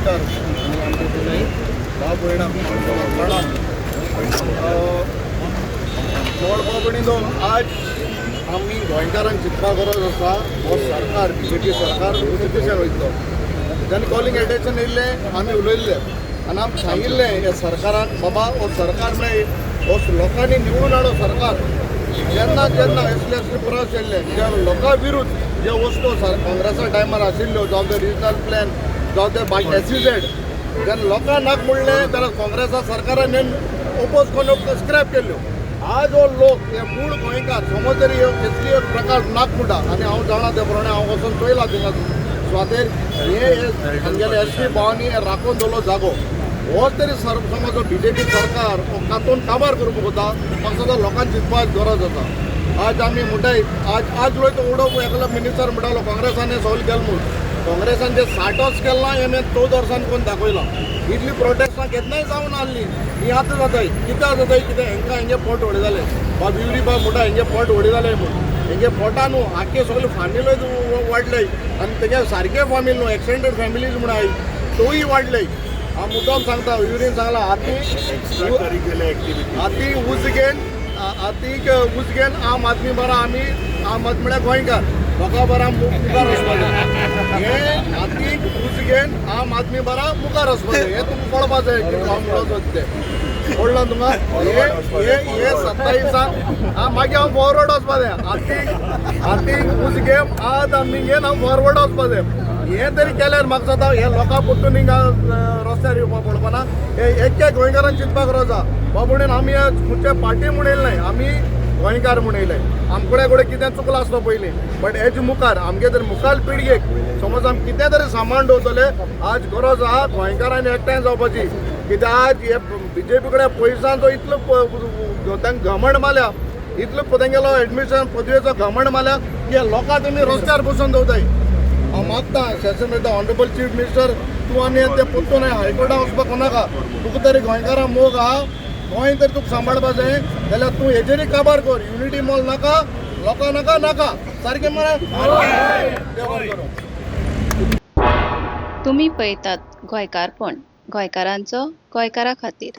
नमस्कार आनी आमचे भाव भयणां, प्रणाम. चड भाव भयणींनो, आज आमी गोंयकारांक चिंतपा गरज आसा. हो सरकार, बीजेपी सरकार चुकीचें वयतलो. जेन्ना कॉलिंग एटेन्शन येयल्लें, आमी उलयल्ले आनी आमी सांगिल्लें ह्या सरकाराक, बाबा, हो सरकार म्हळ्यार हो लोकांनी निवडून हाडलो सरकार. जेन्ना जेन्ना असले असले प्रश्न येयल्ले, ज्या लोकां विरुद्ध जे वस्तू काँग्रेसा टायमार आशिल्ल्यो, जावं ते रिजनल प्लॅन, जावं ते बाकी एसईझेड, जेन्ना लोकांक नाक म्हणलें जाल्यार काँग्रेसा सरकारान ओपोज करून स्क्रॅप केल्ल्यो. आज हो लोक, हे मूळ गोंयकार, समज तरी कसली एक प्रकार नाक म्हणटा आनी हांव जाणा ते प्रमाणे हांव वचून चोयला थिंगा सुवातेर. हे हांगेले एस टी भावांनी हे राखून दवरलो जागो. हो तरी सर समज बीजेपी सरकार हो कातून काबार करपाक वता. म्हाका दिसता लोकांक चिंतपाक गरज आसा. आज आमी म्हणटाय, आज आज वयता उडोवप. एकलो मिनिस्टर म्हणटालो, काँग्रेसान हें सगळें केलें म्हूण. काँग्रेसान जे 60 वर्स केलां हें 14 वर्सान कोण दाखयलां? इतली प्रोटेस्टां केन्नाय जावन आहली. ही आतां जाताय कित्याक जाताय? कितें हेंकां हेंगे पोट व्हडलें जालें. बाब युरी बाब म्हणटा, हेंगे पोट व्हडलें जालें म्हूण. हेंगे पोटा न्हू, आख्खे सगळे फामिलूय वाडले आनी तेगे सारके फामील न्हू, एक्सटेंडेड फॅमिलीज म्हूण आहाय, तोय वाडले. हांव मुद्दाम सांगता, युरीन सांगला, आती आती उजगेन आतीक उजगेन आम आदमी बरा. आमी आम आदमी म्हळ्यार गोंयकार लोकां बरा मुखार वचपा जाय. हे आतीक उजगेन आम आदमी बरा मुखार वचपा जाय, हें तुमकां कळपा जाय. कितें हांव म्हणत सोदता तें कळ्ळा तुमकां? हे हे हे 27 आं मागीर हांव फॉरवर्ड वचपा जाय. आतीक आतीक उजगेम आज आमी घेन हांव फॉरवर्ड वचपा जाय. हें तरी केल्यार म्हाका जाता हे लोकां परतून हिंगा रस्त्यार येवपाक पडपाना. हे एक एक गोंयकारान चिंतपाक गरज आसा. बाबा म्हणून आमी खंयच्या पार्टी म्हूण येयले नाय, आमी गोंयकार म्हूण येयले. आमकडे कडेन कितें चुकलां आसलो पयलीं, बट हेज मुखार आमगे जर मुखार पिळगेक समज आमी कितें तरी सांबाळून दवरतले. आज गरज आहा गोंयकारांनी एकठांय जावपाची. कित्याक आज हे बीजेपी कडेन पयशांचो इतलो तांकां घमंड मारल्या, इतलो तेंगेलो एडमिशन पदवेचो घमंड मारल्या की लोकांक तुमी रस्त्यार बसून दवरताय. हांव मागता सेशन मेळटा, ऑनरेबल चीफ मिनिस्टर, तूं आनी ते परतून हायकोर्टान वचपाक नाका. तुका तरी गोंयकारां मोग आहा, गोंय तर तुका सांबाळपा जाय जाल्यार तूं हेजेरय काबार कर. युनिटी मॉल नाका, लोकां नाका नाका. सारकें मरे? देव बरें करूं. तुमी पळयतात गोंयकारपण, गोंयकारांचो गोंयकारा खातीर.